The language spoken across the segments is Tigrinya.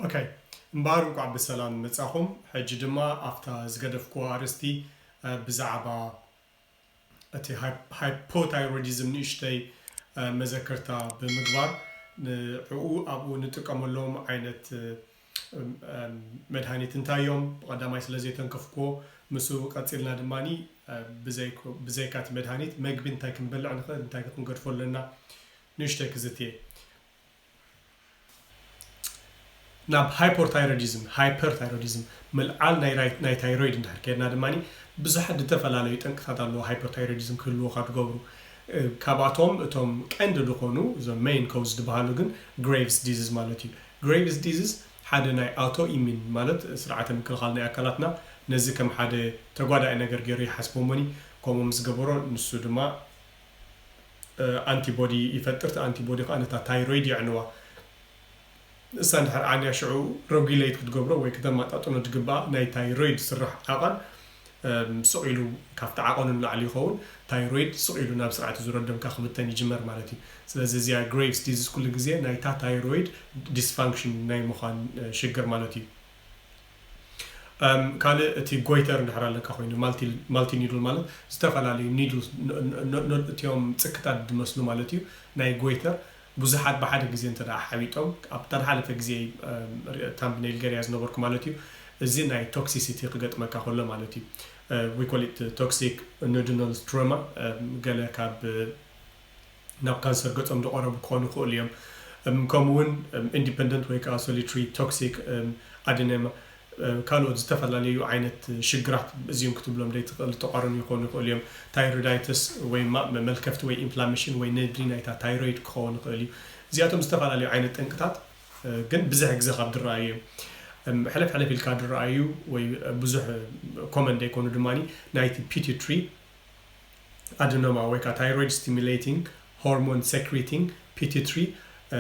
ኦኬ፣ እምበኣር እንኳዕ ብሰላም መጻኹም። ሕጂ ድማ ኣብታ ዝገደፍኩዋ ኣርእስቲ፣ እ፣ ብዛዕባ እቲ ሃይ-፣ ሃይፖታይሮይዲዝም ንእሽተይ፣ እ፣ መዘክርታ ብምግባር፣ ንዕኡ ኣብኡ ንጥቀመሎም ዓይነት፣ እ፣ እም፣ እም፣ መድሃኒት እንታይ እዮም? ብቐዳማይ ስለ ዘይተንከፍኩዎ፣ ምስኡ ቀጺልና ድማኒ፣ እ፣ ብዘይኮ-፣ ብዘይካ እቲ መድሃኒት መግቢ እንታይ ክንበልዕ ንኽእል፣ እንታይ ክንገድፎ ኣለና? ንእሽተይ ክዝትየ። ናብ ሃይፖታይሮይዲዝም፣ ሃይፐርታይሮይዲዝም፣ ምልዓል ናይ ራይ-፣ ናይ ታይሮይድ እንድሕር ከድና ድማኒ ብዙሓት ዝተፈላለዩ ጠንቅታት ኣለዎ ሃይፖታይሮይዲዝም ክህልወካ ዝገብሩ። እ፣ ካብኣቶም እቶም ቀንዲ ዝኾኑ፣ እዞም ሜይን ኮዝ ዝበሃሉ ግን ግሬቭስ ዲዚዝ ማለት እዩ። ግሬቭስ ዲዚዝ ሓደ ናይ ኣውቶ ኢሚን ማለት ስርዓተ ምክልኻል ናይ ኣካላትና ነዚ ከም ሓደ ተጓዳኢ ነገር ገይሩ ይሓስቦ እሞኒ፣ ከምኡ ምስ ገበሮ ንሱ ድማ፣ እ፣ ኣንቲቦዲ ይፈጥር። እቲ ኣንቲቦዲ ከዓ ነታ ታይሮይድ የዕንዋ። እሳ እንድሕር ዓንያ ሽዑ ረጉሌት ክትገብሮ ወይ ክተመጣጥኖ ዝግባኣ ናይ ታይሮይድ ስራሕ ዓቐን፣ እም፣ ስቕ ኢሉ ካብቲ ዓቐኑ ንላዕሊ ይኸውን። ታይሮይድ ስቕ ኢሉ ናብ ስርዓተ ዙረ ደምካ ክብተን ይጅመር ማለት እዩ። ስለዚ እዚኣ ግሬቭስ ዲዚዝ ኩሉ ግዜ ናይታ ታይሮይድ ዲስፋንክሽን ናይ ምዃን፣ እ፣ ሽግር ማለት እዩ። እም፣ ካልእ እቲ ጎይተር እንድሕር ኣለካ ኮይኑ፣ ማልቲ-፣ ማልቲ ኒድል ማለት ዝተፈላለዩ ኒድል ን-፣ ን-፣ ን-፣ እቲኦም ጽክታት ዝመስሉ ማለት እዩ። ናይ ጎይተር ብዙሓት ብሓደ ግዜ እንተ ደኣ ሓቢጦም፣ ኣብ ተሓለፈ ግዜ፣ እም፣ ሪ-፣ ታምብኔል ገርያ ዝነበርኩ ማለት እዩ። እዚ ናይ ቶክሲሲቲ ክገጥመካ ከሎ ማለት እዩ። እ፣ we call it toxic nodular stroma፣ እም፣ ገለ ካብ፣ ናብ ካንሰር ገጾም ዝቐረቡ ክኾኑ ይኽእሉ እዮም። እም፣ ከምኡ እውን፣ እም፣ ኢንዲፐንደንት ወይ ከዓ ሶሊትሪ ቶክሲክ፣ እም፣ ኣደኔማ፣ እ፣ ካልኦት ዝተፈላለዩ ዓይነት ሽግራት እዚኦም ክትብሎም ዘይትኽእል ዝተቋረኑ ይኾኑ ይኽእሉ እዮም። ታይሮይዳይተስ ወይ ማ-፣ መ-፣ መልከፍቲ ወይ ኢንፍላሜሽን ወይ ነድሪ ናይታ ታይሮይድ ክኸውን ይኽእል እዩ። እዚኣቶም ዝተፈላለዩ ዓይነት ጠንቅታት፣ እ፣ ግን ብዝሕ ግዜ ካብ ዝረኣዩ እዮም። እም፣ ሕልፍ ሕልፍ ኢልካ ዝረኣዩ ወይ ብዙሕ ኮመን ዘይኮኑ ድማ ናይቲ ፒቲትሪ ኣደኖማ ወይ ከዓ ታይሮይድ ስቲሙሌቲንግ ሆርሞን ሴክሪቲንግ ፒቲትሪ፣ እ፣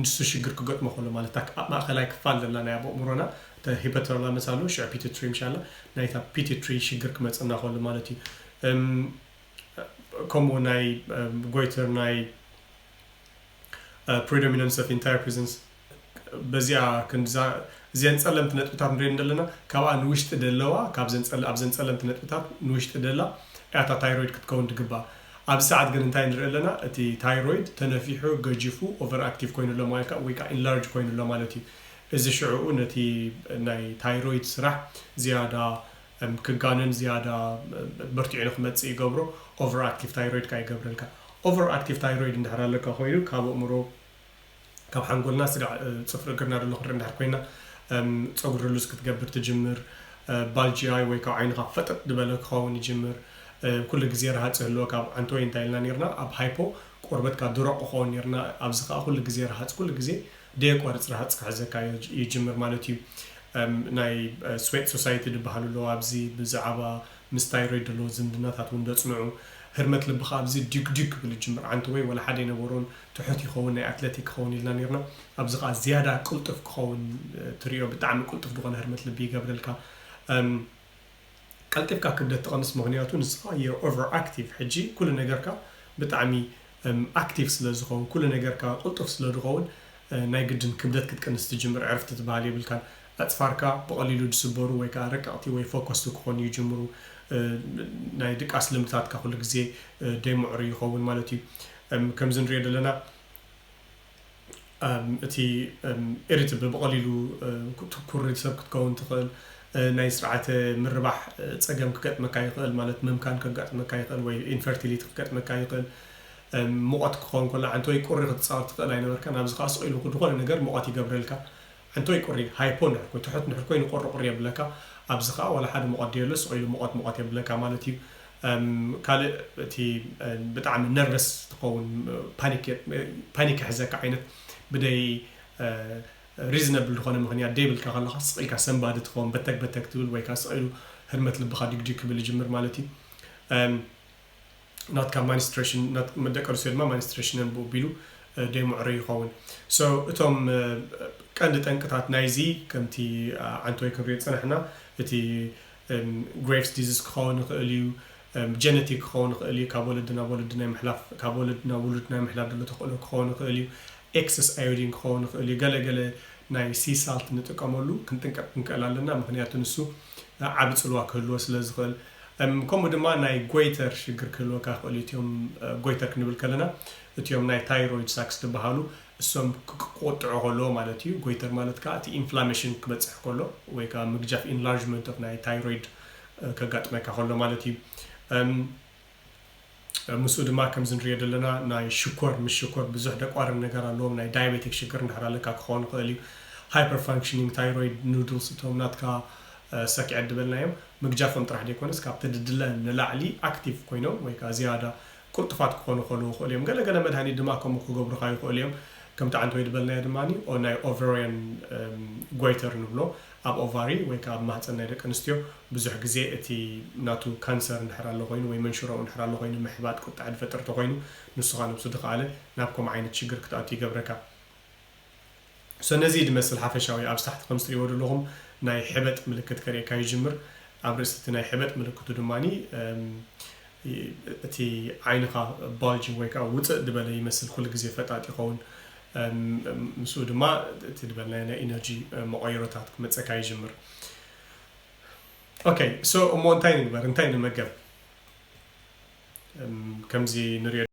ንሱ ሽግር ክገጥሞ ከሎ ማለት እታ ኣብ ማእኸላይ ክፋል ዘላ ናይ ኣብ ኣእምሮና፣ እተ ሂፖታላመስ ኣሎ፣ ሽዑ ፒቲትሪ ምሻላ፣ ናይታ ፒቲትሪ ሽግር ክመፀና ከሎ ማለት እዩ። እም፣ ከምኡ ናይ፣ እም፣ ጎይተር ናይ፣ እ፣ ፕሪዶሚናንስ ኦፍ ኢንታየር ፕሪዘንስ በዚኣ ክንዛ-፣ እዚአን ጸለምቲ ነጥብታት ንሪኤን ዘለና፣ ካብኣ ንውሽጢ ደለዋ፣ ካብዘን ጸለ-፣ ኣብዘን ጸለምቲ ነጥብታት ንውሽጢ ደላ እያ እታ ታይሮይድ ክትከውን ትግባእ። ኣብዚ ሰዓት ግን እንታይ ንርኢ ኣለና? እቲ ታይሮይድ ተነፊሑ፣ ገጂፉ፣ ኦቨር ኣክቲቭ ኮይኑ ኣሎ ማለት ወይ ከዓ ኢንላርጅ ኮይኑ ኣሎ ማለት እዩ። እዚ ሽዕኡ ነቲ ናይ ታይሮይድ ስራሕ ዝያዳ፣ እም፣ ክጋነን፣ ዝያዳ፣ እም፣ በርቲዑ ንክመጽእ ይገብሮ። ኦቨር ኣክቲቭ ታይሮይድ ከኣ ይገብረልካ። ኦቨር ኣክቲቭ ታይሮይድ እንድሕር ኣለካ ኮይኑ ካብ ኣእምሮ ካብ ሓንጎልና ስጋዕ፣ እ፣ ጽፍሪ እግርና ደሎ ክንርኢ እንድሕር ኮይና፣ እም፣ ጸጉሪ ሉዝ ክትገብር ትጅምር፣ እ፣ ባልጂ ኣይ ወይ ካብ ዓይንኻ ፈጠጥ ዝበለ ክኸውን ይጅምር፣ እ፣ ኩሉ ግዜ ረሃጽ ይህልወካ። ኣብ ዓንተወይ እንታይ ኢልና ኔርና? ኣብ ሃይፖ ቆርበትካ ድረቕ ክኸውን ኔርና፣ ኣብዚ ከኣ ኩሉ ግዜ ረሃጽ፣ ኩሉ ግዜ ደየቋርጽ ረሃጽ ክሕዘካ ይጅ-፣ ይጅምር ማለት እዩ። እም፣ ናይ፣ እ፣ ስዌት ሶሳይቲ ዝበሃሉ ኣለዉ። ኣብዚ ብዛዕባ ምስ ታይሮይድ ዘለዎ ዝምድናታት እውን ዘጽንዑ። ህርመት ልቢ ከኣ ኣብዚ ዲግ ዲግ ክብል ይጅምር። ዓንተወይ ወላ ሓደ ኣይነበሮን፣ ትሑት ይኸውን፣ ናይ ኣትለቲክ ክኸውን ኢልና ኔርና። ኣብዚ ከኣ ዝያዳ ቅልጡፍ ክኸውን፣ እ፣ ትሪኦ፣ ብጣዕሚ ቅልጡፍ ዝኾነ ህርመት ልቢ ይገብረልካ። እም፣ ቀልጢፍካ ክብደት ትቐንስ፣ ምኽንያቱ ንስኻ you're over active። ሕጂ ኩሉ ነገርካ ብጣዕሚ፣ እም፣ ኣክቲቭ ስለ ዝኸውን፣ ኩሉ ነገርካ ቅልጡፍ ስለ ዝኸውን፣ እ፣ ናይ ግድን ክብደት ክትቅንስ ትጅምር። ዕርፍቲ ትበሃል የብልካን። ኣጽፋርካ ብቐሊሉ ዝስበሩ ወይ ከኣ ረቀቕቲ ወይ ፎከስቲ ክኾኑ ይጅምሩ። እ፣ ናይ ድቃስ ልምድታትካ ኩሉ ግዜ፣ እ፣ ደይምዕሩ ይኸውን ማለት እዩ። እም፣ ከምዚ ንሪኦ ዘለና፣ እም፣ እቲ፣ እም፣ ኢሪትብል ብቐሊሉ፣ እ፣ ትኩር ሰብ ክትከውን ትኽእል። እ፣ ናይ ስርዓተ ምርባሕ፣ እ፣ ጸገም ክገጥመካ ይኽእል፣ ማለት ምምካን ከጋጥመካ ይኽእል ወይ ኢንፈርቲሊቲ ክገጥመካ ይኽእል። እም፣ ሙቐት ክኸውን ከሎ ዓንተወይ ቁሪ ክትጻወት ትኽእል ኣይነበርካን። ኣብዚ ከኣ ስቕ ኢሉ ዝኾነ ነገር ሙቐት ይገብረልካ። ዓንተወይ ቁሪ፣ ሃይፖ እንድሕር ኮይ-፣ ትሑት እንድሕር ኮይኑ ቁሪ ቁሪ የብለካ። ኣብዚ ከኣ ዋላ ሓደ ሙቐት ደየሎ፣ ስቕ ኢሉ ሙቐት ሙቐት የብለካ ማለት እዩ። እም፣ ካልእ እቲ፣ እም፣ ብጣዕሚ ነርቨስ ትኸውን፣ ፓኒክ የ-፣ ፓኒክ ይሕዘካ ዓይነት ብደይ፣ እ፣ ሪዝነብል ዝኾነ ምኽንያት ደይብልካ ከለኻ ስቕ ኢልካ ሰንባዲ ትኸውን፣ በተግ በተግ ትብል ወይ ከኣ ስቕ ኢሉ ህርመት ልብኻ ዲግ ዲግ ክብል ይጅምር ማለት እዩ። እም፣ ናትካ ማኒስትሬሽን፣ ናት-፣ ደቂ ኣንስትዮ ድማ ማኒስትሬሽነን ብኡ ኣቢሉ፣ እ፣ ደይምዕሩይ ይኸውን። So፣ እቶም፣ እ፣ ቀንዲ ጠንቅታት ናይዚ፣ ከምቲ፣ እ፣ ዓንተወይ ክንሪኦ ዝጸናሕና፣ እቲ፣ እም፣ ግሬቭስ ዲዚዝ ክኸውን ይኽእል እዩ፣ እም፣ ጀነቲክ ክኸውን ይኽእል እዩ፣ ካብ ወለዲ ናብ ወለዲ ናይ ምሕላፍ፣ ካብ ወለዲ ናብ ውሉድ ናይ ምሕላፍ ዘሎ ተኽእሎ ክኸውን ይኽእል እዩ፣ ኤክሰስ ኣዮዲን ክኸውን ይኽእል እዩ፣ ገለ ገለ ናይ ሲሳልት ንጥቀመሉ ክንጥንቀቅ ክንክእል ኣለና። ምክንያቱ ንሱ ዓብ ፅልዋ ክህልዎ ስለ ዝኽእል። ከምኡ ድማ ናይ ጎይተር ሽግር ክህልወካ ክእል እዩ። እቲኦም ጎይተር ክንብል ከለና እቲኦም ናይ ታይሮይድ ሳክስ ዝበሃሉ እሶም ክቆጥዑ ከለዎ ማለት እዩ። ጎይተር ማለት ከዓ እቲ ኢንፍላሜሽን ክበፅሕ ከሎ ወይ ከዓ ምግጃፍ ኢንላርጅመንት ኦፍ ናይ ታይሮይድ ከጋጥመካ ከሎ ማለት እዩ። ምስኡ ድማ ከምዚ ንሪኦ ዘለና ናይ ሽኮር ምስ ሽኮር ብዙሕ ደቋርን ነገር ኣለዎም። ናይ ዳያቤቲክ ሽግር እንድሕር ኣለካ ክኸውን ይኽእል እዩ። ሃይፐር ፋንክሽኒንግ ታይሮይድ ኑድልስ እቶም ናትካ ሰኪዐ ዝበልናዮም ምግጃፎም ጥራሕ ዘይኮነስ ካብቲ ድድለ ንላዕሊ ኣክቲቭ ኮይኖም ወይ ከዓ ዝያዳ ቅልጡፋት ክኾኑ ከለዉ ይኽእሉ እዮም። ገለገለ መድሃኒት ድማ ከምኡ ክገብሩኻ ይኽእሉ እዮም። ከምቲ ዓንተወይ ዝበልናዮ ድማ ናይ ኦቨሪያን ጎይተር ንብሎ ኣብ ኦቫሪ ወይ ከዓ ኣብ ማህፀን ናይ ደቂ ኣንስትዮ ብዙሕ ግዜ እቲ ናቱ ካንሰር እንድሕር ኣሎ ኮይኑ ወይ መንሽሮ እንድሕር ኣሎ ኮይኑ ምሕባጥ ቁጥዐ ዝፈጥር ተኮይኑ ንሱ ከዓ ነብሱ ድኸኣለ ናብ ከምኡ ዓይነት ሽግር ክትኣቱ ይገብረካ። ሶ ነዚ ድመስል ሓፈሻዊ ኣብዚ ታሕቲ ከም ዝትሪእዎ ዘለኹም ናይ ሕበጥ ምልክት ከርእየካ ይጅምር። ኣብ ርእሲ እቲ ናይ ሕበጥ ምልክቱ ድማ እቲ ዓይንኻ ባልጂንግ ወይ ከዓ ውፅእ ዝበለ ይመስል ኩሉ ግዜ ፈጣጥ ይኸውን። ምስኡ ድማ እቲ ዝበልናዮ ናይ ኢነርጂ መቐይሮታት ክመፀካ ይጅምር። ኦኬ ሶ እሞ እንታይ ንግበር እንታይ ንመገብ? ከምዚ ንሪኦ